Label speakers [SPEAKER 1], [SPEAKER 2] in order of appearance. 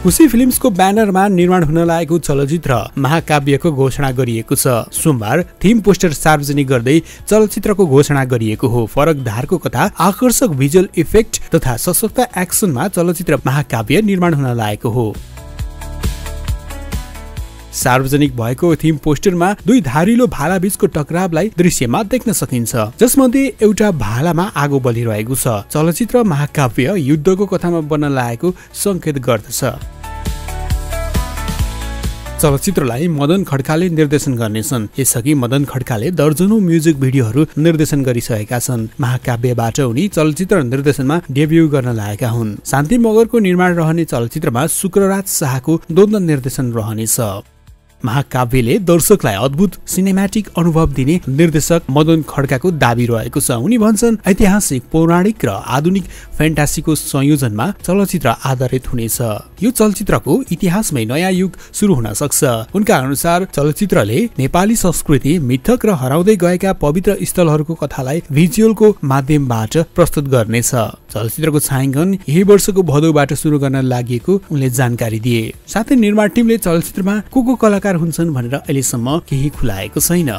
[SPEAKER 1] खुशी फिल्म्सको ब्यानरमा निर्माण हुन लागेको चलचित्र महाकाव्यको घोषणा गरिएको छ। सोमबार थीम पोस्टर सार्वजनिक गर्दै चलचित्रको घोषणा गरिएको हो। फरक धारको कथा, आकर्षक भिजुअल इफेक्ट तथा सशक्त एक्सनमा चलचित्र महाकाव्य निर्माण हुन लागेको हो। सार्वजनिक भएको थीम पोस्टरमा दुई धारिलो भाला बीचको टकरावलाई दृश्यमा देख्न सकिन्छ, जसमध्ये एउटा भालामा आगो बलिरहेको छ। चलचित्र महाकाव्य युद्धको कथामा बन्न लागेको संकेत गर्दछ। चलचित्रलाई मदन खड्काले निर्देशन गर्नेछन्। यसअघि मदन खड्काले दर्जनौं म्युजिक भिडियोहरू निर्देशन गरिसकेका छन्। महाकाव्यबाट उनी चलचित्र निर्देशनमा डेब्यू गर्न लागेका हुन्। शान्ति मगरको निर्माण रहने चलचित्रमा शुक्रराज शाहको द्वन्द्व निर्देशन रहनेछ। महाकाव्यले दर्शकलाई अद्भुत सिनेम्याटिक अनुभव दिने निर्देशक मदन खड्काको दाबी रहेको छ। उनी भन्छन् ऐतिहासिक, पौराणिक र आधुनिक फ्यान्टासीको संयोजनमा चलचित्र आधारित हुनेछ। यो चलचित्रको इतिहासमै नयाँ युग सुरु हुन सक्छ। उनका अनुसार चलचित्रले नेपाली संस्कृति, मिथक र हराउँदै गएका पवित्र स्थलहरूको कथालाई भिजुअलको माध्यमबाट प्रस्तुत गर्नेछ। चलचित्रको छायाङ्कन यही वर्षको भदौबाट सुरु गर्न लागि उनले जानकारी दिए। साथै निर्माण टिमले चलचित्रमा को कलाकार हुन्छन् भनेर अहिलेसम्म केही खुलाएको छैन।